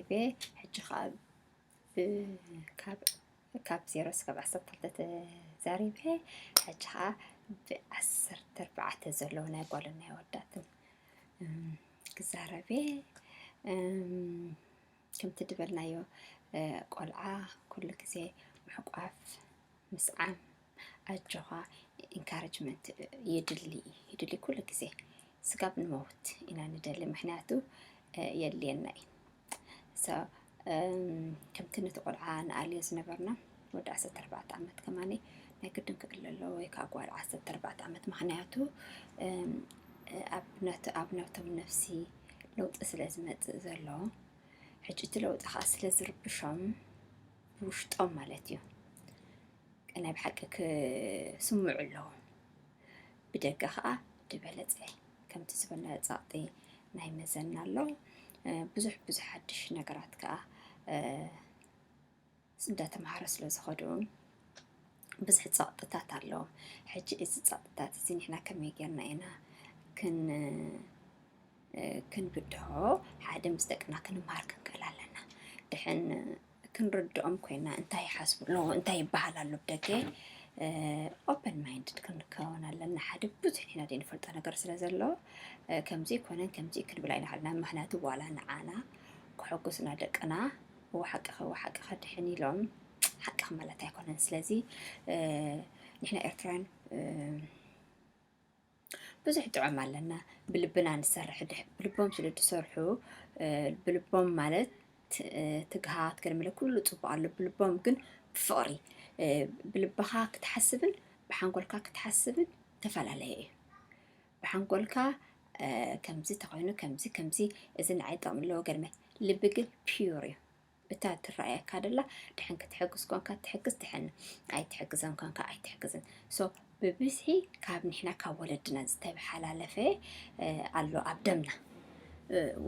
ተዛሪበ። ሕጂ ኸዓ ካብ ካብ ዜሮ እስካብ ዓሰርተ ክልተ ተዛሪበ። ሕጂ ኸዓ ብዓሰርተ ኣርባዕተ ዘለዉ ናይ ጓልን ናይ ኣወዳትን ክዛረብ እየ። ከምቲ ዝበልናዮ ቆልዓ ኩሉ ግዜ ምሕቋፍ፣ ምስዓም፣ ኣጆኻ፣ ኢንካረጅመንት የድሊ፣ የድሊ ኩሉ ግዜ። ስጋብ ንመውት ኢና ንደሊ፣ ምኽንያቱ የድልየና እዩ። ከምቲ ነቲ ቆልዓ ንኣልዮ ዝነበርና ወዲ ዓሰርተ ኣርባዕተ ዓመት ከማኒ ናይ ግድን ክእለ ኣለዎ፣ ወይ ከዓ ጓል ዓሰርተ ኣርባዕተ ዓመት፣ ምኽንያቱ ኣብ ናቶም ነፍሲ ለውጢ ስለ ዝመፅእ ዘሎ፣ ሕጂ እቲ ለውጢ ከዓ ስለ ዝርብሾም ብውሽጦም ማለት እዩ ናይ ብሓቂ ክስምዑ ኣለዎም። ብደገ ከዓ ዝበለፀ ከምቲ ዝበልና ፃቕጢ ናይ መዘና ኣሎ። ብዙሕ ብዙሕ ሓድሽ ነገራት ከዓ እንዳተምሃረ ስለ ዝኸዱ ብዙሕ ፃቕጥታት ኣለዎም። ሕጂ እዚ ፃቕጥታት እዚ ንሕና ከመይ ጌርና ኢና ክን ክንብድሆ ሓደ ምስ ደቅና ክንምሃር ክንክእል ኣለና። ድሕን ክንርድኦም ኮይና እንታይ ይሓስቡ ኣለዉ፣ እንታይ ይበሃል ኣሎ ብደገ፣ ኦፐን ማይንድድ ክንከውን ኣለና። ሓደ ብዙሕ ኢና ዘይንፈልጦ ነገር ስለ ዘሎ ከምዚ ይኮነን ከምዚ ክንብል ኣይንኽእልና። ምክንያቱ ዋላ ንዓና ክሕጉስና ደቅና እወ ሓቅኺ እወ ሓቅኺ ድሕን ኢሎም ሓቅኺ ማለት ኣይኮነን። ስለዚ ንሕና ኤርትራውያን ብዙሕ ጥዑም ኣለና። ብልብና ንሰርሕ ድሕ ብልቦም ስለ ዝሰርሑ ብልቦም ማለት ትግሃት ገለ ኩሉ ጽቡቕ ኣሎ። ብልቦም ግን ብፍቕሪ ብልብኻ ክትሓስብን ብሓንጎልካ ክትሓስብን ተፈላለየ እዩ። ብሓንጎልካ ከምዚ ተኾይኑ ከምዚ ከምዚ እዚ ንዓይ ጠቕሚ ኣለዎ ገለ ልቢ ግን ፒዩር እዩ። እታ ትረኣየካ ደላ ድሕን ክትሕግዝ ኮንካ ትሕግዝ፣ ድሕን ኣይትሕግዘን ኮንካ ኣይትሕግዝን። ሶ ብብዝሒ ካብ ንሕና ካብ ወለድና ዝተሓላለፈ ኣሎ ኣብ ደምና።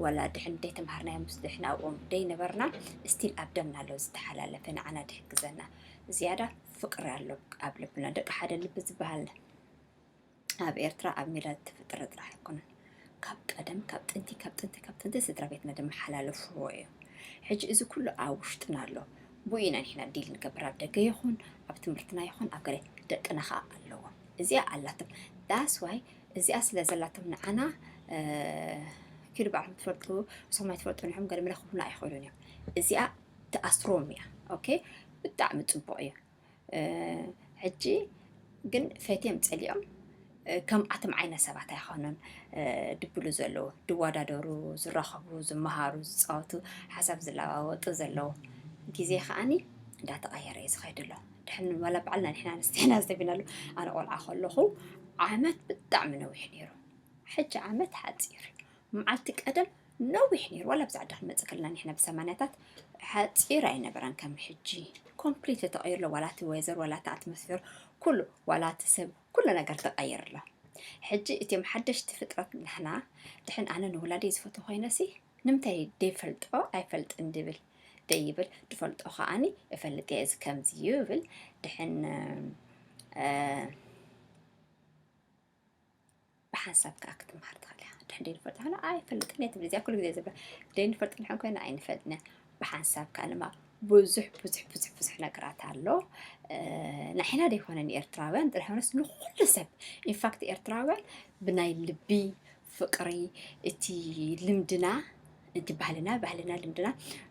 ወላ ድሕን ደይ ተምሃርናዮ ምስ ድሕን ኣብኦም ደይ ነበርና ስቲል ኣብ ደምና ኣሎ ዝተሓላለፈ ንዓና ድሕግዘና ዝያዳ ፍቅሪ ኣሎ ኣብ ልብና። ደቂ ሓደ ልቢ ዝበሃል ኣብ ኤርትራ ኣብ ሜዳ ዝተፈጠረ ጥራሕ ኣይኮነን። ካብ ቀደም ካብ ጥንቲ ካብ ጥንቲ ካብ ጥንቲ ስድራ ቤትና ዝመሓላለፍዎ እዩ። ሕጂ እዚ ኩሉ ኣብ ውሽጥና ኣሎ። ብኡ ኢና ንሕና ዲል ንገብር ኣብ ደገ ይኹን ኣብ ትምህርትና ይኹን ኣብ ገለ ደቅና ኸዓ ኣለዎም። እዚኣ ኣላቶም that's why እዚኣ ስለ ዘላቶም ንዓና ኪዱ ባዕልኩም ትፈልጡ እሶም ኣይትፈልጡ ንሕም ገለ መለ ክብሉና ኣይኽእሉን እዮም። እዚኣ ትኣስሮም እያ። ኦኬ ብጣዕሚ ፅቡቅ እዩ። ሕጂ ግን ፈትዮም ፀሊኦም ከምኣቶም ዓይነት ሰባት ኣይኮኑን ድብሉ ዘለዉ ድወዳደሩ ዝራኸቡ ዝመሃሩ ዝፃወቱ ሓሳብ ዝለዋወጡ ዘለዉ ግዜ ከዓኒ እንዳተቐየረ እዩ ዝኸይድ ኣሎ። ድሕን ዋላ ባዕልና ንሕና ኣንስቲ ኢና ዝደቢናሉ ኣነ ቆልዓ ከለኹ ዓመት ብጣዕሚ ነዊሕ ነይሩ። ሕጂ ዓመት ሓፂር መዓልቲ ቀደም ነዊሕ ነይሩ ዋላ ብዛዕዳ ክንመፅእ ከለና ንሕና ብሰማንያታት ሓፂር ኣይነበረን ከም ሕጂ ኮምፕሊት ተቐይርሎ ዋላ እቲ ወይዘር ዋላ እቲ ኣትሞስፌር ኩሉ ዋላ እቲ ሰብ ኩሉ ነገር ተቐይር ኣሎ። ሕጂ እቲኦም ሓደሽቲ ፍጥረት ንሕና ድሕን ኣነ ንውላደይ ዝፈትዎ ኮይነሲ ንምንታይ ደይፈልጦ ኣይፈልጥን ድብል ደይብል ድፈልጦ ከዓኒ እፈልጥ እየ እዚ ከምዚ እዩ ይብል ድሕን ብሓንሳብ ከዓ ክትምሃር ትኽእል እያ። ድሕን ደይንፈልጥ ኾነ ኣይፈልጥን እየ ትብል እዚኣ ኩሉ ግዜ ዝብላ ደይንፈልጥ ንሕን ኮይና ኣይንፈልጥን እያ። ብሓንሳብ ከዓ ድማ ብዙሕ ብዙሕ ብዙሕ ብዙሕ ነገራት ኣሎ። ንሕና ደይኮነ ንኤርትራውያን ጥራሕ ሆነስ ንኩሉ ሰብ ኢንፋክት ኤርትራውያን ብናይ ልቢ ፍቅሪ እቲ ልምድና እቲ ባህልና ባህልና ልምድና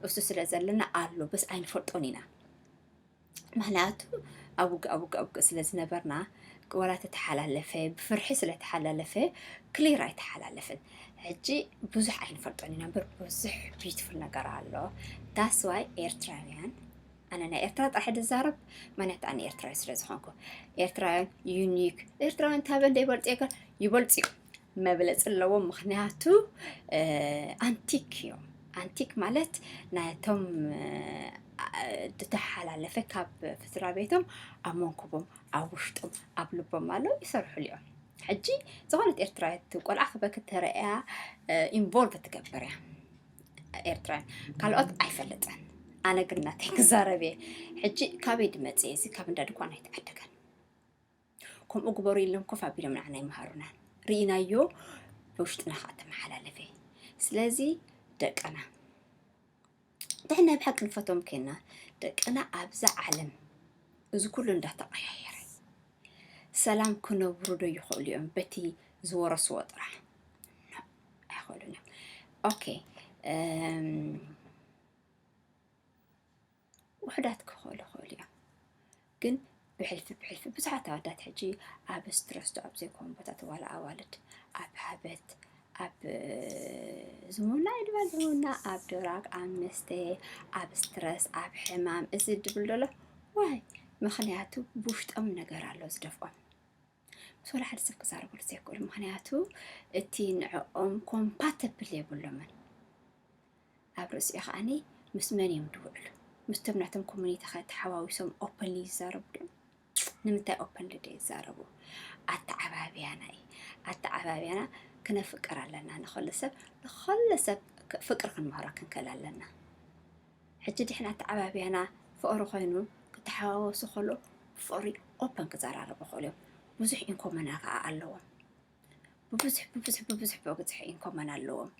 እሱ ስለ ዘለና ኣሎ በስ ኣይንፈልጦን ኢና። ምክንያቱ ኣብ ውግእ ኣብ ውግእ ኣብ ውግእ ስለ ዝነበርና ዋላ ተተሓላለፈ ብፍርሒ ስለ ተሓላለፈ ክሊር ኣይተሓላለፍን። ሕጂ ብዙሕ ኣይንፈልጦን ኢና እምበር ብዙሕ ቢዩቲፉል ነገር ኣሎ። ዳስ ዋይ ኤርትራውያን ኣነ ናይ ኤርትራ ጥራሕ ድዛረብ ምክንያቱ ኣነ ኤርትራዊ ስለ ዝኾንኩ ኤርትራውያን ዩኒክ ኤርትራውያን ታበ እንደ ይበልጡ የገር ይበልጡ እዩ መብለፂ ኣለዎም ምክንያቱ ኣንቲክ እዮም። ኣንቲክ ማለት ናይቶም ዝተሓላለፈ ካብ ስድራ ቤቶም ኣብ መንኩቦም ኣብ ውሽጦም ኣብ ልቦም ኣሎ ይሰርሕሉ እዮም። ሕጂ ዝኾነት ኤርትራዊት ቆልዓ ክበክ ተረእያ ኢንቮልቭ ትገብር እያ። ኤርትራውያን ካልኦት ኣይፈልጥን። ኣነ ግን ናተይ ክዛረብ እየ። ሕጂ ካበይ ድመፅእ እዚ ካብ እንዳ ድኳን ኣይተዓደገን። ከምኡ ግበሩ ኢሎም ኮፍ ኣቢሎም ንዓና ይምሃሩና። ርኢናዮ ብውሽጥና ከዓ ተመሓላለፈ። ስለዚ ደቅና እንታይ ናይ ብሓቂ ንፈቶም ኬና ደቅና ኣብዛ ዓለም እዚ ኩሉ እንዳተቐያየረ ሰላም ክነብሩ ዶ ይኽእሉ እዮም በቲ ዝወረስዎ ጥራሕ? ኣይኽእሉን እዮም። ኦኬ፣ እም፣ ውሑዳት ክኽእሉ ይኽእሉ እዮም። ግን ብሕልፊ ብሕልፊ ብዙሓት ኣወዳት ሕጂ ኣብ ስትረስ ዶ ኣብ ዘይኮኑ ቦታት ዋላ ኣዋልድ ኣብ ሃበት ኣብ ዝሙና ይድበል ዝሙና ኣብ ድራግ ኣብ መስተ ኣብ ስትረስ ኣብ ሕማም እዚ ድብል ደሎ ዋይ ምኽንያቱ ብውሽጦም ነገር ኣሎ ዝደፍኦም ምስ ወላ ሓደ ሰብ ክዛረበሉ ዘይክእሉ ምኽንያቱ እቲ ንዕኦም ኮምፓተብል የብሎምን ኣብ ርእሲኡ ከዓኒ ምስ መን እዮም ድውዕሉ ምስቶም ናቶም ኮሚኒቲ ከ ተሓዋዊሶም ኦፐንሊ ይዛረቡ ድዮም ንምንታይ ኦፐንሊ ዶ ይዛረቡ ኣተዓባብያና እዩ ኣተዓባብያና ክነፍቅር ኣለና ንኸሉ ሰብ ንኸሉ ሰብ ፍቅሪ ክንምህሮ ክንክእል ኣለና ሕጂ ድሕና ኣተዓባብያና ፍቅሪ ኮይኑ ክተሓዋወሱ ከሎ ፍቅሪ ኦፐን ክዘራረቡ ክእሉ እዮም ብዙሕ ኢንኮመና ከዓ ኣለዎም ብብዙሕ ብብዙሕ ብብዙሕ ብብዙሕ ኢንኮመን ኣለዎም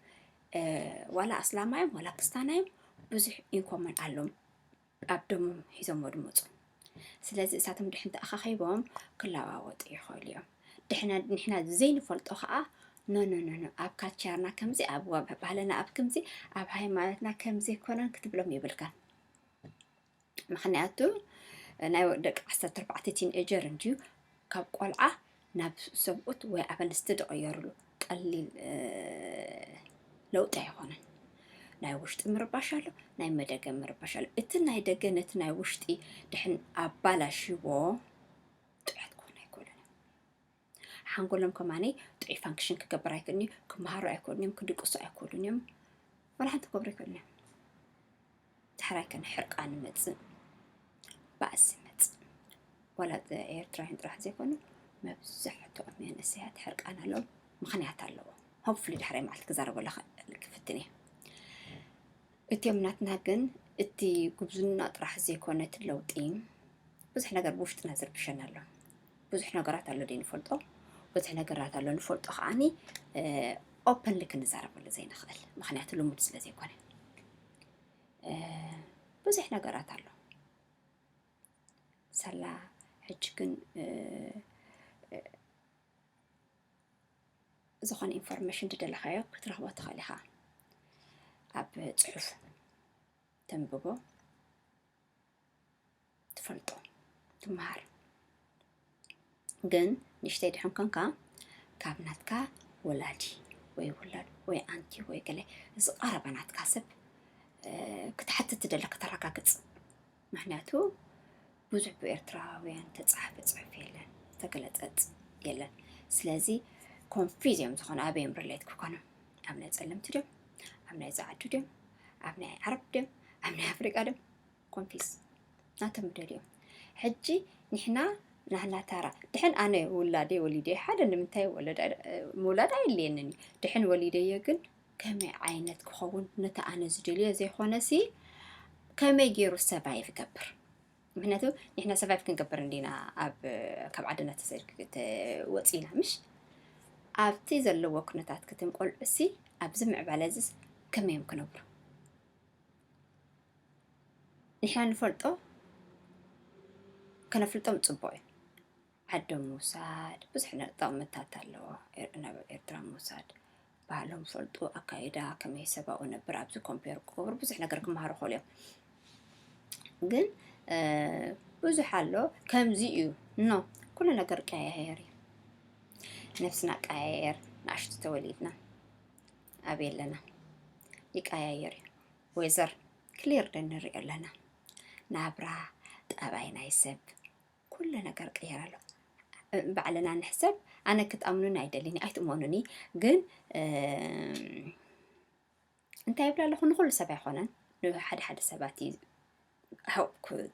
ዋላ ኣስላማዮም ዋላ ክስታናዮም ብዙሕ ኢንኮመን ኣለዎም ኣብ ደሞም ሒዞሞ ድመፁ ስለዚ እሳቶም ድሕን ተኣኻኺቦም ክለዋወጡ ይኽእሉ እዮም ድሕና ንሕና ዘይንፈልጦ ከዓ ኖኖኖኖ ኣብ ካልቸርና ከምዚ ኣብ ባህልና ኣብ ከምዚ ኣብ ሃይማኖትና ከምዚ ኣይኮነን ክትብሎም የብልካን ምኽንያቱ ናይ ደቂ ዓሰርተ ኣርባዕተ ቲን ኤጀር እንድዩ ካብ ቆልዓ ናብ ሰብኡት ወይ ኣበንስቲ ዝቐየሩሉ ቀሊል ለውጢ ኣይኾነን። ናይ ውሽጢ ምርባሽ ኣሎ፣ ናይ መደገ ምርባሽ ኣሎ። እቲ ናይ ደገ ነቲ ናይ ውሽጢ ድሕን ኣባላሽዎ ጥዑያት ክኾኑ ኣይክእሉን እዮም። ሓንጎሎም ከማነይ ጥዑይ ፋንክሽን ክገብር ኣይክእልን እዩ፣ ክመሃሩ ኣይክእሉን እዮም፣ ክድቅሱ ኣይክእሉን እዮም፣ ዋላ ሓንቲ ክገብሩ ኣይክእሉን እዮም። ዳሕራይ ከ ንሕርቃን ይመጽእ፣ ባእሲ ይመጽእ። ዋላ ኤርትራውያን ጥራሕ ዘይኮኑ መብዛሕትኦም መንእሰያት ሕርቃን ኣለዎም፣ ምኽንያት ኣለዎም። ሆፕፉሊ ዳሕራይ መዓልቲ ክዛረበሉ ክፍትን እየ። እቲኦም ናትና ግን እቲ ጉብዝና ጥራሕ ዘይኮነ እቲ ለውጢ ብዙሕ ነገር ብውሽጥና ዝርብሸና ኣሎ። ብዙሕ ነገራት ኣሎ ደይ ንፈልጦ፣ ብዙሕ ነገራት ኣሎ ንፈልጦ ከዓኒ ኦፐንሊ ክንዛረበሉ ዘይንኽእል፣ ምኽንያቱ ልሙድ ስለ ዘይኮነ። ብዙሕ ነገራት ኣሎ። ሰላ ሕጂ ግን ዝኾነ ኢንፎርሜሽን ድደለኻዮ ክትረኽቦ ትኽእል ኢኻ። ኣብ ጽሑፍ ተንብቦ ትፈልጦ ትመሃር ግን ንሽተይ ድሕን ኮንካ ካብ ናትካ ወላዲ ወይ ውላድ ወይ ኣንቲ ወይ ገለ ዝቐረበ ናትካ ሰብ ክትሓትት ትደለ ከተረጋግፅ ምክንያቱ ብዙሕ ብኤርትራውያን ተፃሓፈ ፅሑፍ የለን ተገለፀ የለን ስለዚ ኮንፊዝ እዮም ዝኾነ ኣበዮም ሪሌት ክኮኑ ኣብ ናይ ፀለምቲ ድዮም ኣብ ናይ ዛዓዱ ድዮም ኣብ ናይ ዓረብ ድዮም ኣብ ናይ ኣፍሪቃ ድዮም ኮንፊዝ ናቶም ደልዮም ሕጂ ንሕና ናህና ታራ ድሕን ኣነ ውላደይ ወሊደ ሓደ ንምንታይ ወለድ ምውላድ ኣየድልየንን እዩ ድሕን ወሊደዮ ግን ከመይ ዓይነት ክኸውን ነቲ ኣነ ዝደልዮ ዘይኮነ ሲ ከመይ ገይሩ ሰባይቭ ገብር ምክንያቱ ንሕና ሰባይቭ ክንገብር እንዲና ኣብ ካብ ዓድና ተወፂና ምሽ ኣብቲ ዘለዎ ኩነታት ክትም ቆልዑ ሲ ኣብዚ ምዕባለ እዚስ ከመይ እዮም ክነብሩ ንሕና ንፈልጦ ከነፍልጦም ፅቡቅ እዩ ዓዶም ምውሳድ ብዙሕ ጥቕምታት ኣለዎ ናብ ኤርትራ ምውሳድ ባህሎም ፈልጡ ኣካይዳ ከመይ ሰብኣዊ ነብር ኣብዚ ኮምፔር ክገብሩ ብዙሕ ነገር ክመሃሩ ክእሉ እዮም ግን ብዙሕ ኣሎ ከምዚ እዩ ኖ ኩሉ ነገር ቀያየር እዩ ነብስና ቀያየር ንኣሽቱ ተወሊድና ኣበይ ኣለና ይቀያየር እዩ ዌዘር ክሊር ዶ ንሪኦ ኣለና ናብራ ጠባይ ናይ ሰብ ኩሉ ነገር ቅየር ኣሎ ባዕልና ንሕሰብ ኣነ ክትኣምኑኒ ኣይደልን ኣይትእመኑኒ ግን እንታይ ይብላ ኣለኹ ንኩሉ ሰብ ኣይኮነን ንሓደ ሓደ ሰባት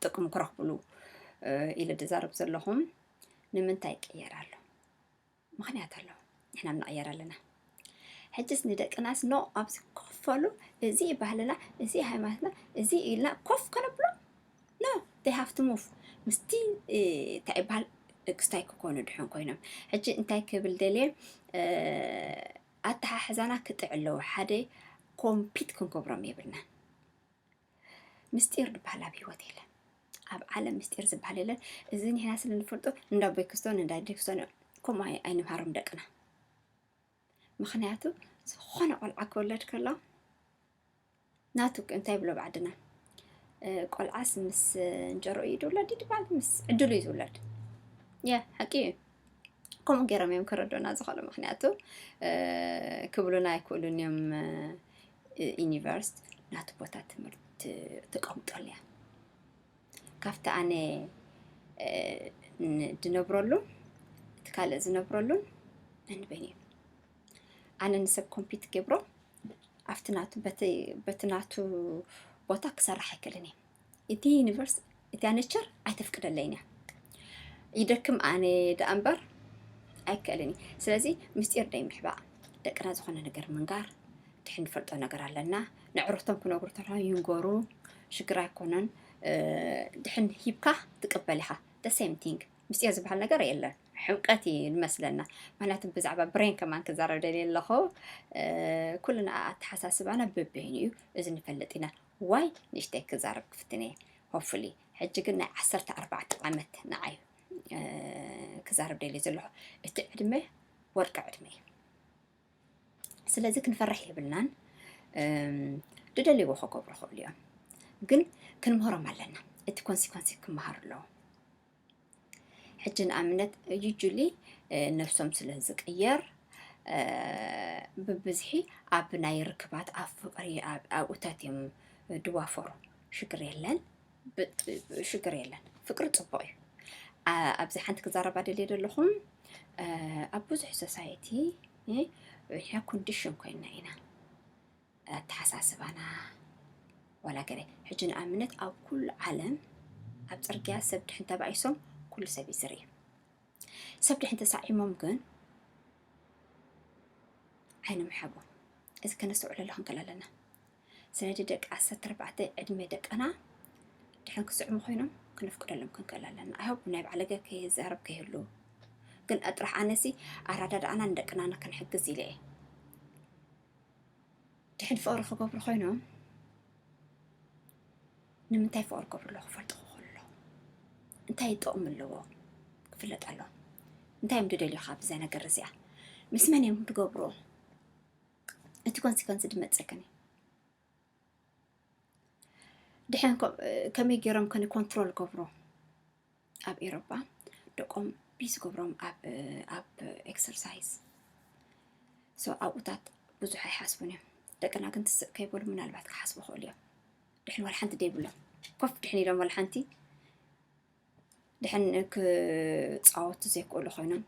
ጥቅም ክረኽብሉ ኢለ ዝዛረብ ዘለኹም ንምንታይ ይቅየር ኣሎ ምኽንያት ኣሎ ንሕና ንቕየር ኣለና ሕጅስ ንደቅናስ ኖ ኣብዚ ኮፈሉ እዚ ባህልና እዚ ሃይማኖትና እዚ ኢልና ኮፍ ከነብሎ no they have to move ምስቲ እንታይ ይበሃል ክስታይ ክኮኑ ድሕን ኮይኖም ሕጂ እንታይ ክብል ደልየ ኣተሓሕዛና ክጥዕ ኣለዎ ሓደ ኮምፒት ክንገብሮም የብልናን ምስጢር ዝበሃል ኣብ ህይወት የለን። ኣብ ዓለም ምስጢር ዝበሃል የለን። እዚ ንሕና ስለ ንፈልጦ እንዳ ቦይክስቶን እንዳ ዲክስቶን ከምኡ ኣይ- ኣይንምሃሮም ደቅና። ምኽንያቱ ዝኾነ ቆልዓ ክወለድ ከሎ ናቱ እንታይ ብሎ ብዓድና፣ እ፣ ቆልዓስ ምስ እንጀሮ እዩ ዝውለድ ይበሃል፣ ምስ ዕድሉ እዩ ዝውለድ። የ ሓቂ እዩ። ከምኡ ገይሮም እዮም ከረዶና ዝኽእሉ። ምኽንያቱ እ፣ ክብሉና ኣይክእሉን እዮም። እ፣ ዩኒቨርስ ናቱ ቦታ ትምህርቲ ትቀምጠሉ እያ። ካብቲ ኣነ እ፣ ን- ድነብረሉ እቲ ካልእ ዝነብረሉን ነንበይኑ እዩ። ኣነ ንሰብ ኮምፒት ገብሮ ኣብቲ ናቱ በቲ በቲ ናቱ ቦታ ክሰርሕ ኣይክእልን እየ። እቲ ዩኒቨርስ እቲያ ነቸር ኣይተፍቅደለይን እያ። ይደክም ኣነ ደኣ እምበር ኣይክእልን እዩ። ስለዚ ምስጢር ደይ ምሕባእ፣ ደቅና ዝኾነ ነገር ምንጋር፣ ድሕን ንፈልጦ ነገር ኣለና፣ ንዕሩኽቶም ክነግሩ ተለዉ ይንገሩ፣ ሽግር ኣይኮነን። ድሕን ሂብካ ትቅበል ኢኻ። The same thing። ምስጢር ዝበሃል ነገር የለን። ሕምቀት እዩ ንመስለና። ምክንያቱ ብዛዕባ ብሬን ከማን ክዛረብ ደልየ ኣለኹ። ኩልና ኣተሓሳስባና በበይኑ እዩ። እዚ ንፈልጥ ኢና። ዋይ ንእሽተይ ክዛረብ ክፍትን እየ። Hopefully ሕጂ ግን ናይ ዓሰርተ ኣርባዕተ ዓመት ንዓይ ክዛረብ ደልየ ዘለኹ። እቲ ዕድመ ወርቂ ዕድመ እዩ። ስለዚ ክንፈርሕ የብልናን። ድደልይዎ ክገብሩ ክእሉ እዮም፣ ግን ክንምህሮም ኣለና። እቲ ኮንሲኮንሲ ክመሃሩ ኣለዎ። ሕጂ ንኣብነት ዩጁሊ ነብሶም ስለ ዝቅየር ብብዝሒ ኣብ ናይ ርክባት ኣብ ፍቅሪ ኣብኡታት እዮም ድዋፈሩ። ሽግር የለን። ሽግር የለን። ፍቅሪ ጽቡቕ እዩ። ኣብዚ ሓንቲ ክዛረባ ደልየ ዘለኹም ኣብ ብዙሕ ሶሳይቲ ኮንዲሽን ኮይና ኢና ኣተሓሳስባና ዋላ ገለ። ሕጂ ንኣብነት ኣብ ኩሉ ዓለም ኣብ ጽርግያ ሰብ ድሕን ተባኢሶም ኩሉ ሰብ እዩ ዝርኢ። ሰብ ድሕን ተሳዒሞም ግን ዓይኖም ይሓቡ። እዚ ከነስተውዕለሉ ክንክእል ኣለና። ስለዚ ደቂ ዓሰርተ ኣርባዕተ ዕድመ ደቅና ድሕን ክስዕሙ ኮይኖም ክነፍቅደሎም ክንክእል ኣለና። ኣይ ሆፕ ናይ ባዕለገ ከይዛረብ ከይህሉ፣ ግን ጥራሕ ኣነሲ ኣረዳድኣና ንደቅና ክንሕግዝ ኢለ እየ። ድሕን ፍቕሪ ክገብሩ ኮይኖም ንምንታይ ፍቕሪ ክገብሩ ኣለዉ ክፈልጡ ክኽእሉ ኣለዉ። እንታይ ጥቕሚ ኣለዎ ክፍለጥ ኣለዎ። እንታይ እዮም ዝደልዩ ካብዛ ነገር እዚኣ? ምስ መን እዮም ዝገብሩ? እቲ ኮንሲኮንስ ድመፀክን እዩ። ድሕን ከመይ ገይሮም ከን ኮንትሮል ገብሩ? ኣብ ኤሮፓ ደቆም ቢዚ ገብሮም ኣብ ኣብ ኤክሰርሳይዝ። ሶ ኣብኡታት ብዙሕ ኣይሓስቡን እዮም። ደቅና ግን ትስእ ከይበሉ ምናልባት ክሓስቡ ክእሉ እዮም። ድሕን ዋላ ሓንቲ ደይብሎም፣ ኮፍ ድሕን ኢሎም ዋላ ሓንቲ ድሕን ክጻወቱ ዘይክእሉ ኮይኖም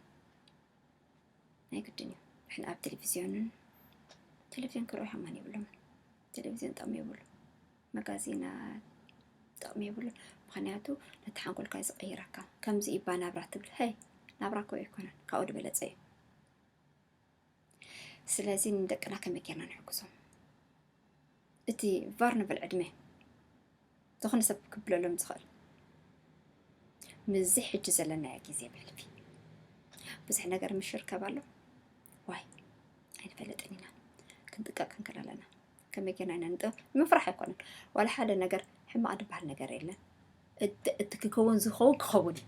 ናይ ግድን እዩ። ድሕን ኣብ ቴሌቪዝዮንን ቴሌቪዝዮን ክርእዩ ሃማን የብሎም። ቴሌቪዝዮን ጥቕሚ የብሉ፣ መጋዚናት ጥቕሚ የብሉ። ምኽንያቱ ነቲ ሓንጎልካ እዩ ዝቐይረካ። ከምዚ ይባ ናብራ ትብል፣ ሀይ ናብራ እኮ ኣይኮነን፣ ካብኡ ዝበለጸ እዩ። ስለዚ ንደቅና ከመይ ጌርና ንሕግዞም? እቲ ቫርነብል ዕድመ ዝኾነ ሰብ ክብለሎም ዝኽእል ምስዚ ሕጂ ዘለናዮ ግዜ ብሕልፊ ብዙሕ ነገር ምሽርከብ ኣሎ። ዋይ ኣይንፈልጥን ኢና። ክንጥቀቅ ክንክእል ኣለና። ከመይ ጌርና ኢና ንጠ ምፍራሕ ኣይኮነን። ዋላ ሓደ ነገር ሕማቕ ዝበሃል ነገር የለን። እቲ ክከውን ዝኸውን ክኸውን እዩ።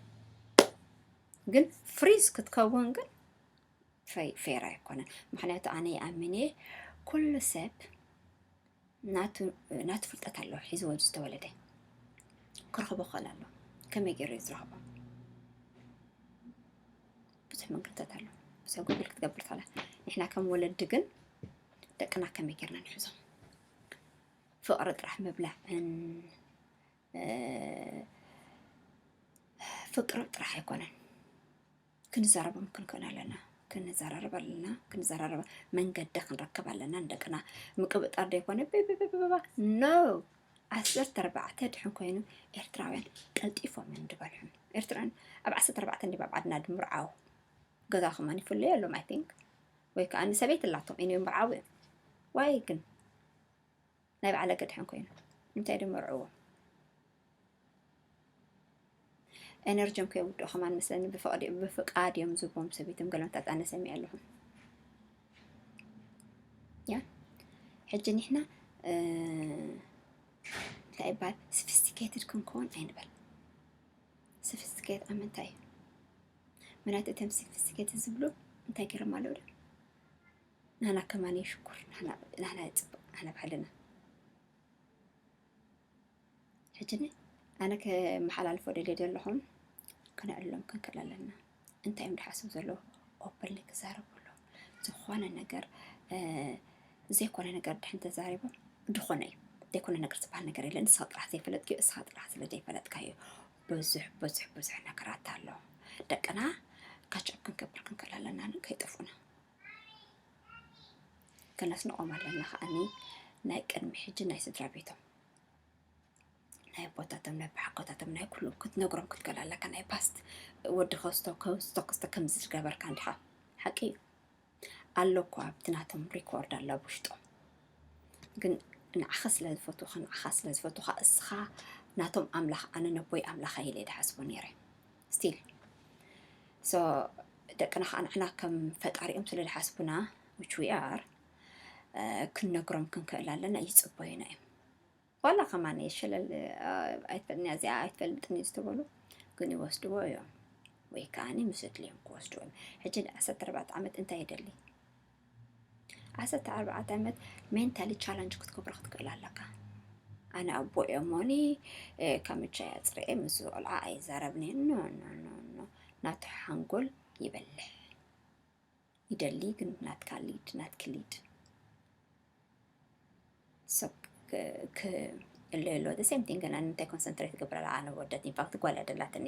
ግን ፍሪዝ ክትከውን ግን ፌር ኣይኮነን። ምክንያቱ ኣነ ይኣምን እየ ኩሉ ሰብ ናቱ ፍልጠት ኣለዎ ሒዝዎ ዝተወለደ ክረኽቦ ክኽእል ኣለዎ። ከመይ ገይሩ እዩ ዝረኽቦ? ብዙሕ መንገድታት ኣሎ። ብሰብ ጉግል ክትገብር ትኽእላ። ንሕና ከም ወለዲ ግን ደቅና ከመይ ጌርና ንሕዞም? ፍቕሪ ጥራሕ ምብላዕን ፍቅሪ ጥራሕ ኣይኮነን። ክንዛረቦም ክንክእል ኣለና። ክንዘራረብ ኣለና። ክንዘራረብ መንገዲ ክንረክብ ኣለና። ንደቅና ምቅብጣር ደይኮነ ብብብብባ ኖ ዓሰርተ ኣርባዕተ ድሕን ኮይኑ ኤርትራውያን ቀልጢፎም እዮም ዝበልሑ። ኤርትራውያን ኣብ ዓሰርተ ኣርባዕተ እንዲ ኣብ ዓድና ድምርዓው ገዛ ከማን ይፍለዩ ኣለዎም ኣይ ቲንክ ወይ ከዓ ንሰበይቲ ኣላቶም እዮም ምርዓው እዮም ዋይ ግን ናይ ባዕለ ገድሕን ኮይኑ እንታይ ድመርዕዎ ኤነርጂም ከየውድኦ ከማን መስለኒ ብፍቃድ እዮም ዝቦም ሰበይቶም ገለመታት ኣነ ሰሚዐ ኣለኹ ያ ሕጂ ኒሕና እንታይ ይበሃል፣ ስፊስቲኬትድ ክንከውን ኣይንበል። ስፊስቲኬት ኣብ ምንታይ እዩ? ምክንያቱ እቶም ስፊስቲኬትድ ዝብሉ እንታይ ገይሮም ኣለዉ ዶ? ናህና ከማን ሽኩር፣ ናህና፣ ናህና ይጽብቕ፣ ናህና ባህልና። ሕጂ ኣነ ከመሓላልፎ ደልየ ዘለኹም፣ ክነዕልሎም ክንክእል ኣለና። እንታይ እዮም ዝሓስቡ ዘለዉ? ኦፐንሊ ክዛረቡ ኣለዎም። ዝኾነ ነገር፣ እ፣ ዘይኮነ ነገር ድሕን ተዛሪቦም፣ ድኾነ እዩ። ዘይኮነ ነገር ዝበሃል ነገር የለን። ንስኻ ጥራሕ ዘይፈለጥክዮ፣ እስኻ ጥራሕ ስለ ዘይፈለጥካዮ። ብዙሕ፣ ብዙሕ፣ ብዙሕ ነገራት ኣሎ። ደቅና ካች ኣፕ ክንገብር ክንክእል ኣለና፣ ከይጠፍኡና። ከነስንቖም ኣለና ከኣኒ ናይ ቅድሚ ሕጂ ናይ ስድራ ቤቶም። ናይ ኣቦታቶም፣ ናይ ኣቦሓጎታቶም፣ ናይ ኩሉ ክትነግሮም ክትክእል ኣለካ። ናይ ፓስት ወዲ ከስቶ፣ ከስቶ፣ ከስቶ ከምዚ ዝገበርካ እንዲኻ። ሓቂ እዩ። ኣሎ እኮ ኣብቲ ናቶም ሪኮርድ ኣሎ ኣብ ውሽጦም። ግን ንዓኻ ስለ ዝፈትዉኻ፣ ንዓኻ ስለ ዝፈትዉኻ፣ እስኻ ናቶም ኣምላኽ፣ ኣነ ነቦይ ኣምላኽ ኢለ እየ ዝሓስቦ ነይረ። ስቲል። ሶ፣ ደቅና ኸዓ ንሕና ከም ፈጣሪኦም ስለ ዝሓስቡና፣ which we are፣ እ፣ ክንነግሮም ክንክእል ኣለና፣ ይጽበዩና እዮም። ዋላ ከማን ሸለል፣ እ፣ ኣይትፈልጥን እያ እዚኣ፣ ኣይትፈልጥን እዩ ዝተበሉ፣ ግን ይወስድዎ እዮም። ወይ ከዓኒ ምስ እድልዮም ክወስድዎ እዮም። ሕጂ ን ዓሰርተ ኣርባዕተ ዓመት እንታይ ይደሊ? ዓሰርተ ኣርባዕተ ዓመት ሜንታሊ ቻለንጅ ክትገብሮ ክትክእል ኣለካ። ኣነ ኣቦ እየ እሞኒ፣ እ፣ ካብ ምቻይ ኣፅርየ ምስ ቆልዓ ኣይዛረብን እየ። ኖ፣ ኖ፣ ኖ፣ ኖ። ናቱ ሓንጎል ይበልሕ። ይደሊ ግን ናትካ ሊድ፣ ናትኪ ሊድ። ሶ፣ ክ-፣ ክ-፣ እሎ፣ እሎ፣ the same thing፣ ግን ኣነ እንታይ ኮንሰንትሬት ይገብር ኣላ? ኣነ ወደት፣ ኢንፋክት ጓል እያ ደላትኒ።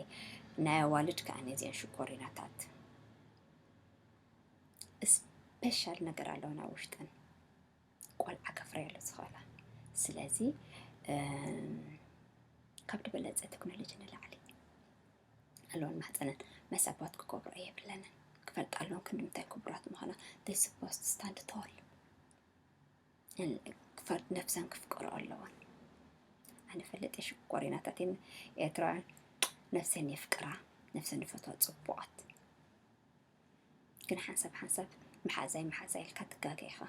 ናይ ኣዋልድ ከኣ ነዚአን ሽኮሪናታት። ስፔሻል ነገር ኣለወን ኣብ ውሽጠን። ቆልዓ ከፍርያሉ ዝኽእላ። ስለዚ፣ እም፣ ካብ ዝበለጸ ቴክኖሎጂ ንላዕሊ ኣለወን ማህጸነን። መሳባት ክገብሮ የብለንን። ክፈልጣ ኣለወን ክንዲ ምንታይ ክቡራት ምዃና። They supposed to stand tall። እል-፣ ክፈ-፣ ነፍሰን ክፍቅሮ ኣለወን። ኣነ ፈለጠ ሽኮሪናታትን ኤርትራውያን ነፍሰን የፍቅራ፣ ነፍሰን ይፈትዋ፣ ጽቡቓት። ግን ሓንሳብ ሓንሳብ መሓዛይ መሓዛይ ኢልካ ትጋገ ኢኻ።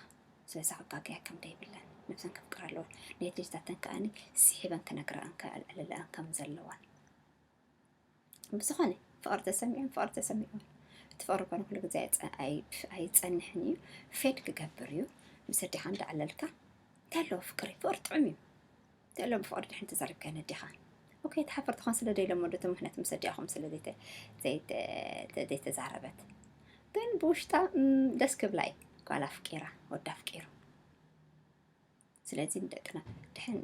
ስለዚ ክጋገያ ከም ደይብለን ነፍሰን ከፍቅራ ኣለወን። ኔት ልጅታተን ከኣኒ ስሒበን ክነግረኣን ከኣልዕልለኣን ከም ዘለወን። ብዝኾነ ፍቕሪ ተሰሚዑን ፍቕሪ ተሰሚዑን። እቲ ፍቕሪ ኮነ ኩሉ ግዜ ኣይጸ-፣ ኣይ-፣ ኣይጸንሕን እዩ። ፌድ ክገብር እዩ። ምስ ኣዴኻ እንዳዕለልካ እንታይ ኣለዎ ፍቅሪ? ፍቅሪ ጥዑም እዩ። እንታይ ኣለዎ ብፍቅሪ ድሕን ተዛሪብካ ነዴኻ? ኦኬ፣ ተሓፈር ትኾን ስለ ደይለመዱ እቲ ምኽንያት ምስ ኣዴኹም ስለ ዘይተ-፣ ዘይተ-፣ ዘይተዛረበት። ግን ብውሽጣ፣ ም፣ ደስ ክብላ እዩ። ጓል ኣፍቂራ፣ ወዲ ኣፍቂሩ። ስለዚ ንደቅና ድሕን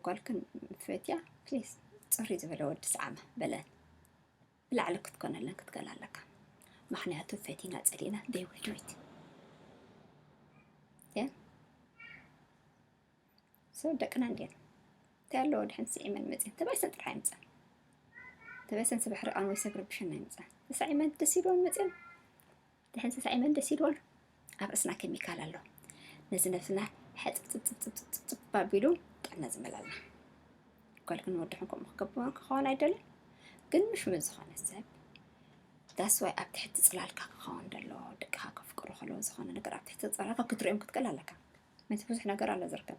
ጓልክን ፈትያ፣ ፕሊዝ፣ ጽሪ ዝበለ ወዲ ሰዓማ በለን። ብላዕሊ ክትኮነለን ክትክእል ኣለካ። ምኽንያቱ ፈቲና ጸሊእና፣ they will do it። ያ? ሶ ደቅና እንድየን። እንታይ ኣለዎ ድሕን ስዒመን መጽየን? ተባይሰን ጥራሕ ኣይምጻን። ተባይሰን ሰብ ኣሕሪቓን ወይ ሰብ ረቢሸን ኣይምጻን። ተሳዒመን ደስ ኢልወን መጽየን። ድሕን ተሳዒመን ደስ ኢልወን። ኣብ ርእስና ኬሚካል ኣሎ። ነዚ ነብስና ሕጽብጽብጽብጽብጽብ ኣቢሉ ጥዕና ዝመላልና። ጓል ግን ወዲ ሕን ከምኡ ክገብር ክኸውን ኣይደልን። ግን ምሽ ምስ ዝኾነ ሰብ፣ that's why ኣብ ትሕቲ ጽላልካ ክኸውን ደሎ፣ ደቅኻ ከፍቅሩ ከለዉ ዝኾነ ነገር ኣብ ትሕቲ ጽላልካ ክትርእዮም ክትክእል ኣለካ። መስ ብዙሕ ነገር ኣሎ ዝርከብ።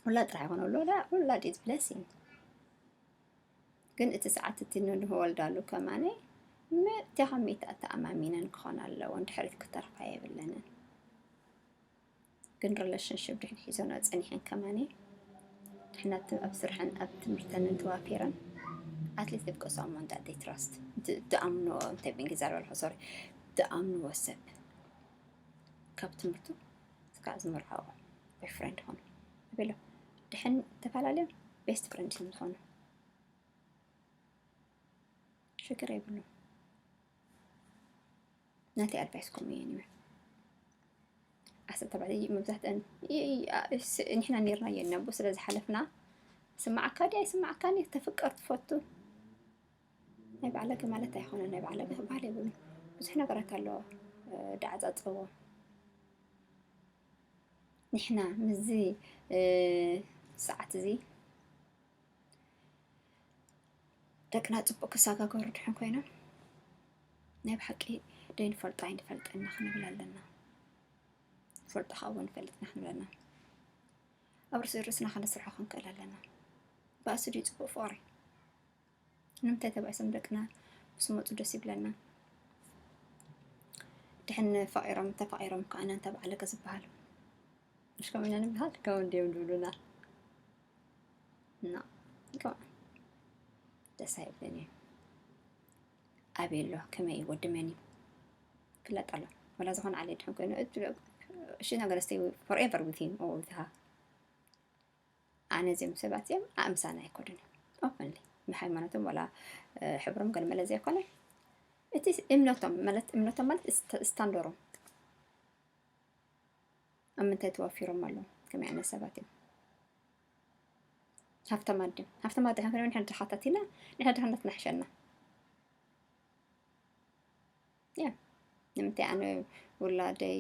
ውላድ ጥራሕ ይኾነ ኣሎ፣ ላ-፣ ውላድ is blessing። ግን እቲ ሰዓት እቲ ንወልዳሉ ከማነ፣ ም-፣ እቲኻ ሚእቲ ኣተኣማሚነን ክኾን ኣለዎ፣ እንድሕሪት ክተርፋ የብለንን። ግን ሪሌሽንሽፕ ድሕን ሒዞና ጸኒሐን ከማነ፣ ድሕና ት-፣ ኣብ ስርሐን ኣብ ትምህርተን እንተዋፊረን፣ ኣትሊስት ደቂ ሰሙን that they trust፣ ድ-፣ ድኣምንዎ፣ እንታይ ብእንግሊዝ ኣልባ ኣለኹ፣ ሶሪ፣ ድኣምንዎ ሰብ ካብ ትምህርቱ እስካዕ ዝምርዓዎ ቦይፍሬንድ ኾኑ። ኣቤሎ፣ ድሕን ተፈላለዮም ቤስት ፍሬንድ እዮም ዝኾኑ። ሽግር የብሉን። ናተይ ኣድቫይስ ከምኡ እዩ እኒኦ። ዓሰርተ ኣርባዕተ መብዛሕትአን ይ-፣ ይ-፣ ስ-፣ ንሕና ነይርና እየ ነቦ ስለ ዝሓለፍና ስማዓካ ድያ ኣይስማዓካን እዩ። ተፍቅር ትፈቱ ናይ ባዕለገ ማለት ኣይኮነን። ናይ ባዕለገ ክበሃል የብሉን። ብዙሕ ነገራት ኣለዎ፣ እ፣ ዳዓጻጸዎ። ንሕና ምስዚ፣ እ፣ ሰዓት እዚ ደቅና ጽቡቕ ክሰጋገሩ ድሕን ኮይኖም፣ ናይ ብሓቂ ደይንፈልጦ ኣይንፈልጥን ኢና ክንብል ኣለና። ንፈልጦ ከኣ እውን ንፈልጥ ኢና ክንብል ኣለና። ኣብ ርእሲ ርእስና ከነስርሖ ክንክእል ኣለና። ባእሲ ድዩ ጽቡቕ ፍቕሪ? ንምንታይ ተባኢሶም ደቅና ምስ መጹ ደስ ይብለና? ድሕን ፈቒሮም፣ ተፋቒሮም ከኣ ነንተ ባዕልከ ዝበሃል። ምሽ ከምኡ ኢና ንበሃል? ከምኡ እንድዮም ዝብሉና። እና፣ ከምኡ ደስ ኣይብልን እዩ። ኣበይ ኣሎ? ከመይ እዩ? ወዲ መን እዩ? ፍለጥ ኣሎ። ወላ ዝኾነ ዓሌት ድሕን ኮይኑ፣ እቱ፣ she's not gonna stay forever with him or with her። ኣነ እዚኦም ሰባት እዚኦም ኣምሳና ኣይኮዱን እዮም። ኦፐንሊ። ብሃይማኖቶም ወላ፣ እ፣ ሕብሮም ገለ መለ ዘይኮነ፣ እቲ እምነቶም ማለት፣ እምነቶም ማለት ስተ-፣ ስታንደሮም ኣብ ምንታይ ተዋፊሮም ኣለዉ? ከመይ ዓይነት ሰባት እዮም? ሃፍታም ኣድዮም። ሃፍታም ኣድዮም ክንብል ንሕና ድኻታት ኢና፣ ንሕና ድኽነት ንሕሸና። ያ፣ ንምንታይ ኣነ ውላደይ፣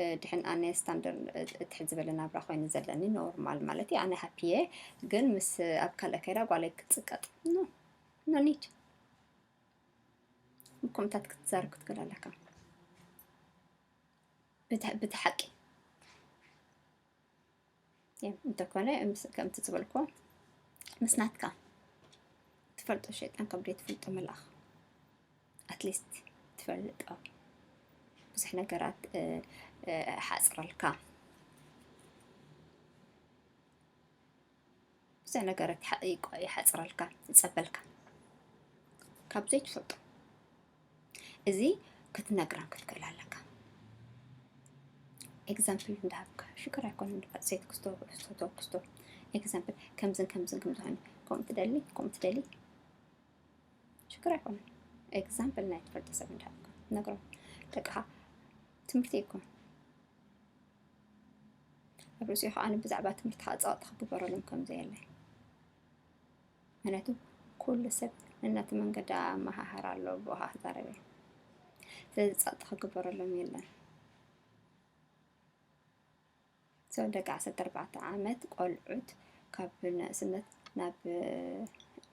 እ፣ ድሕን ኣነ ስታንደርድ፣ እ፣ ትሕት ዝበለ ናብራ ኮይኑ ዘለኒ ኖርማል ማለት እዩ። ኣነ ሃፒ እየ፣ ግን ምስ ኣብ ካልእ ከይዳ ጓለይ ክትጽቀጥ? ኖ፣ ኖ ኒድ። ከምኡታት ክትዛረብ ክትክእል ኣለካ። ብት-፣ ብቲ ሓቂ። ያ፣ እንተኮነ ምስ-፣ ከምቲ ዝበልኩ ምስ ናትካ ትፈልጦ ሸይጣን ካብ ዘይትፈልጦ መልኣኽ ኣትሊስት ትፈልጦ ብዙሕ ነገራት፣ እ፣ እ፣ ሓጽረልካ። ብዙሕ ነገራት ይሓ-፣ ይቆ-፣ ይሓጽረልካ፣ ይጸበልካ። ካብ ዘይትፈልጦ። እዚ ክትነግረን ክትክእል ኣለካ። ኤግዛምፕል እንዳሃብካ፣ ሽግር ኣይኮነን። ንፋጥ ዘይትክስቶ፣ ክስቶ፣ ክስቶ። ኤግዛምፕል፣ ከምዝን ከምዝን ከም ዝኾነ፣ ከምኡ ትደሊ፣ ከምኡ ትደሊ። ሽግር ኣይኮነን። ኤግዛምፕል ናይ ትፈልጦ ሰብ እንዳሃብካ፣ ነግሮ። ደቅኻ ትምህርቲ ይኮን። ኣብ ርእሲኡ ከኣ ብዛዕባ ትምህርቲ ከኣ ጸቕጢ ክግበረሎም ከም ዘየለ። ምክንያቱ ኩሉ ሰብ ነናቱ መንገዲ ኣመሃህራ ኣለዎ፣ ብኡ ከኣ ክዛረብ እየ። ስለዚ ጸቕጢ ክግበረሎም የለን። So ደቂ ዓሰርተ ኣርባዕተ ዓመት ቆልዑት ካብ ንእስነት ናብ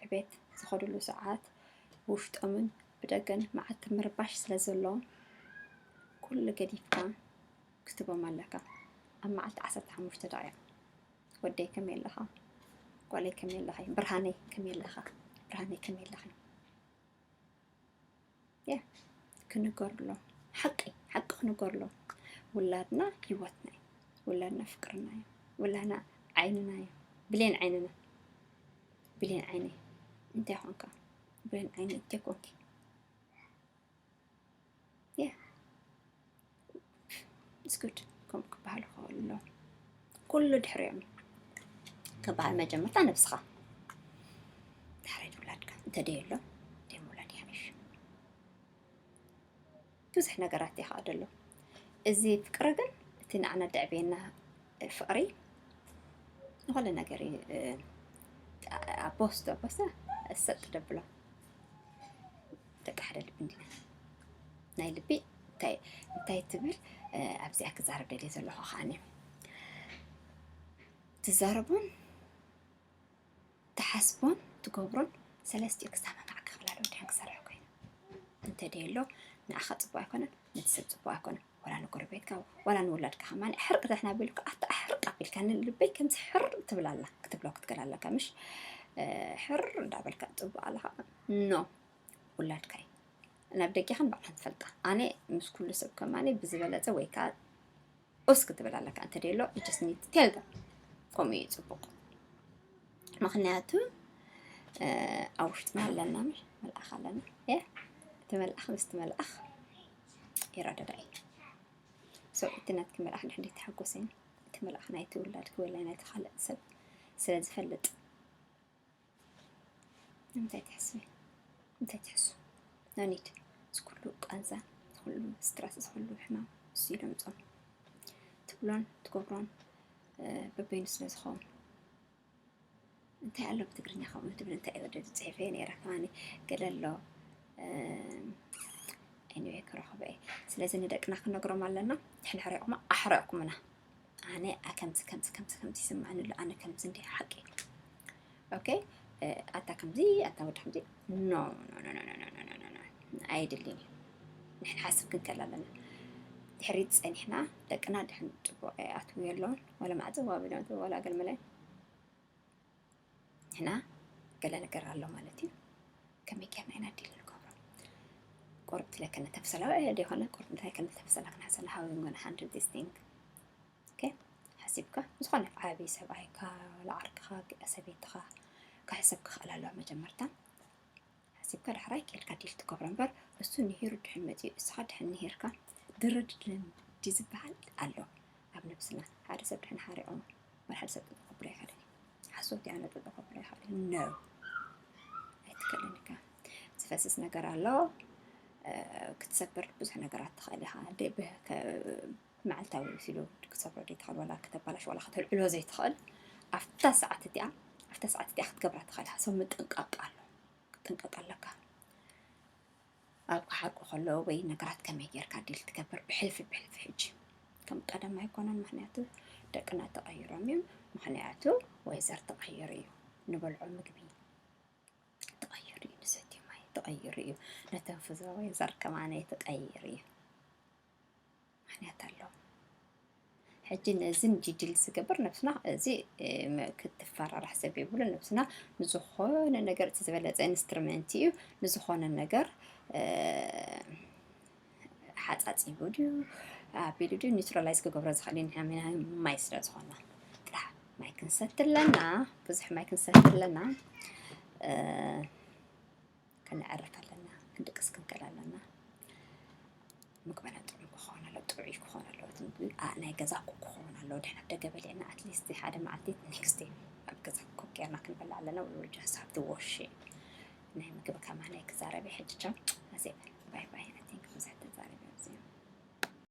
ዕቤት ዝኸድሉ ሰዓት ብውሽጦምን ብደገን መዓት ምርባሽ ስለ ዘለዎም ኩሉ ገዲፍካ ክትቦም ኣለካ። ኣብ መዓልቲ ዓሰርተ ሓሙሽተ ደቂቕ ወደይ ከመይ ኣለኻ? ጓለይ ከመይ ኣለኺ? ብርሃነይ ከመይ ኣለኻ? ብርሃነይ ከመይ ኣለኺ? ያ፣ ክንገርሎ፣ ሓቂ፣ ሓቂ ክንገርሎ። ውላድና ህይወትና እዩ። ውላድና ፍቅርና እዩ። ውላድና ዓይንና እዩ። ብሌን ዓይንና። ብሌን ዓይነይ። እንታይ ኾንካ? ብሌን ዓይነይ እንታይ ኮንኪ? ያ። It's good። ከምኡ ክበሃል ይኽእል ኣሎ። ኩሉ ድሕሪኦም እዩ ክበሃል መጀመርታ ነብስኻ። ድሕሪ ውላድካ። እንተ ደየሎ፣ ደይ ምውላድ ይሓይሽ። ብዙሕ ነገራት ይኸኣ ደሎ። እዚ ፍቅሪ ግን፣ እቲ ንዓና ደዕብየና ፍቅሪ፣ ንኹሉ ነገር እዩ፣ እ፣ ኣቦስቶ፣ ኣቦስቶ፣ ሰጥ ደብሎ። ደቂ ሓደ ልቢ እንዲና። ናይ ልቢ እንታይ፣ እንታይ ትብል፣ እ፣ ኣብዚኣ ክዛረብ ደልየ ዘለኹ ከኣኒ። ትዛረቡን፣ ትሓስቦን፣ ትገብሮን፣ ሰለስቲኡ ክሰማማዕ ክኽእል ኣለዎ፣ ድሓን ክሰርሕ ኮይኑ። እንተ ደየሎ፣ ንዓኻ ጽቡቕ ኣይኮነን፣ ነቲ ሰብ ጽቡቕ ኣይኮነን። ወላ ንጎረቤትካ፣ ወላ ንውላድካ ከማን፣ ሕርቅ ደሕና ቢልካ፣ ኣታ ሕርቅ ኣቢልካ፣ ንልበይ ከምዚ ሕር ትብል ኣላ፣ ክትብሎ ክትክእል ኣለካ፣ ምሽ? እ፣ ሕር እንዳበልካ ጽቡቕ ኣለኻ። ኖ፣ ውላድካ እዩ። ናብ ደጊኻን ባዕላን ትፈልጣ። ኣነ ምስ ኩሉ ሰብ ከማኒ ብዝበለጸ ወይ ከኣ ኡስ ክትብል ኣለካ። እንተ ደሎ፣ you just need to tell them። ከምኡ እዩ ጽቡቕ። ምኽንያቱ፣ እ፣ ኣብ ውሽጥና ኣለና፣ ምሽ? መልኣኽ ኣለና። እ፣ እቲ መልኣኽ ምስቲ መልኣኽ ይረዳዳእ እዩ። So፣ እቲ ናትኪ መልኣኽ ድሕን ተሓጎሰ፣ እቲ መልኣኽ ናይቲ ውላድኪ ወይ ናይቲ ካልእ ሰብ ስለ ዝፈልጥ፣ ንምንታይ ትሕስቢ? እንታይ ትሕሱ? No need። እዚ ኩሉ ቃንዛ፣ እዚ ኩሉ ስትረስ፣ እዚ ኩሉ ሕማም እሱ እዩ ዘምጾ። ትብሎን ትገብሮን፣ እ፣ በበይኑ ስለ ዝኸውን። እንታይ ኣሎ ብትግርኛ ከምኡ ትብል፣ እንታይ እዩ ወደ ጽሒፈ ነይረ ከማኒ ገለ ኣሎ። እ፣ anyway፣ ክረኽቦ እየ። ስለዚ ንደቅና ክንነግሮም ኣለና። ንሕና ሕሪቕኩማ፣ ኣሕረቕኩምና። ኣነ ከምዚ፣ ከምዚ፣ ከምዚ፣ ከምዚ ይስምዓኒ ኣሎ፣ ኣነ ከምዚ እንዲ ሓቂ። ኦኬ፣ እ፣ ኣታ ከምዚ፣ ኣታ ወዲ ከምዚ። ኖ፣ ኖ፣ ኖ፣ ኖ። ኣይድልን እዩ። ንሕና ሓስብ ክንክእል ኣለና። እቲ ድሕሪት ጸኒሕና ደቅና ድሕን ጽቡቕ ኣይኣትዉ የለውን። ዋላ ማዕጸ ዋቢሎም ዋላ ገለመለ ንሕና ገለ ነገር ኣሎ ማለት እዩ። ከመይ ጌርና ኢና ዲል ንገብሮ? ቁርብ ትለ ከነተፍሰላ ወይ ደይኮነ ቁርብ እንታይ ከነተፍሰላ ክንሓሰላ how you gonna handle this thing? Okay? ሓሲብካ ዝኾነ ዓቢ ሰብኣይካ፣ ወላ ዓርክኻ፣ ሰበይትኻ ክሕሰብ ክኽእል ኣለዋ መጀመርታ። ሓሲብካ ዳሕራይ ኬድካ ዲል ትገብሮ እምበር እሱ ንሂሩ ድሕን መፂኡ እስኻ ድሕን ንሂርካ ድርድልን ድዩ ዝበሃል ኣሎ ኣብ ነብስና። ሓደ ሰብ ድሕን ሓሪቑ ወላ ሓደ ሰብ ጠጠ ከብሎ ይኽእል እዩ። ሓሶት እዩ፣ ኣነ ጠጠ ከብሎ ይኽእል እዩ። No፣ ኣይትክእልን ኢኻ። ዝፈስስ ነገር ኣሎ። ክትሰብር ብዙሕ ነገራት ትኽእል ኢኻ። መዓልታዊ ኢሉ ክትሰብሮ ዘይትኽእል፣ ዋላ ክተባላሽ ዋላ ከተልዕሎ ዘይትኽእል፣ ኣብታ ሰዓት እቲኣ ኣብታ ሰዓት እቲኣ ክትገብራ ትኽእል ኢኻ። ሰብ ምጥንቃቕ ኣሎ፣ ክትጥንቀቕ ኣለካ። ኣብ ክሓርቁ ከለዉ ወይ ነገራት ከመይ ጌርካ ዲል ትገብር ብሕልፊ ብሕልፊ። ሕጂ ከም ቀደም ኣይኮነን፣ ምኽንያቱ ደቅና ተቐይሮም እዮም። ምኽንያቱ ወይዘር ተቐይሩ እዩ፣ ንበልዖ ምግቢ ተቐይሩ እዩ፣ ንሰትዮ ማይ ተቐይሩ እዩ፣ ነተንፍዞ ወይዘር ከማነ ተቐይሩ እዩ። ምኽንያት ኣለዎ። ሕጂ ነዚ ንዲል ዝገብር ነብስና እዚ ክትፈራራሕ ሰብ የብሉ። ነብስና ንዝኾነ ነገር እቲ ዝበለፀ ኢንስትሩመንት እዩ። ንዝኾነ ነገር ሓፃፂቡ ድዩ ኣቢሉ ድዩ ኒውትራላይዝ ክገብሮ ዝኽእል እዩ። ንሕና ማይ ስለ ዝኾና ጥራሕ ማይ ክንሰቲ ኣለና፣ ብዙሕ ማይ ክንሰቲ ኣለና። ከነዕርፍ ኣለና፣ ክንድቅስ ክንክእል ኣለና። ምግብና ጥዑም ክኸውን ኣለዎ፣ ጥዑይ ክኸውን ኣለዎ። እቲ ምግቢ ናይ ገዛ ኩክ ክኸውን ኣለዎ። ድሕና ደገ በሊዕና ኣትሊስት ሓደ መዓልቲ ኔክስት ኣብ ገዛ ኩክ ጌርና ክንበላ ኣለና። We just have to wash ናይ ምግቢ ከማን ኣይክዛረብ ሕጂ ቻ ኣዜ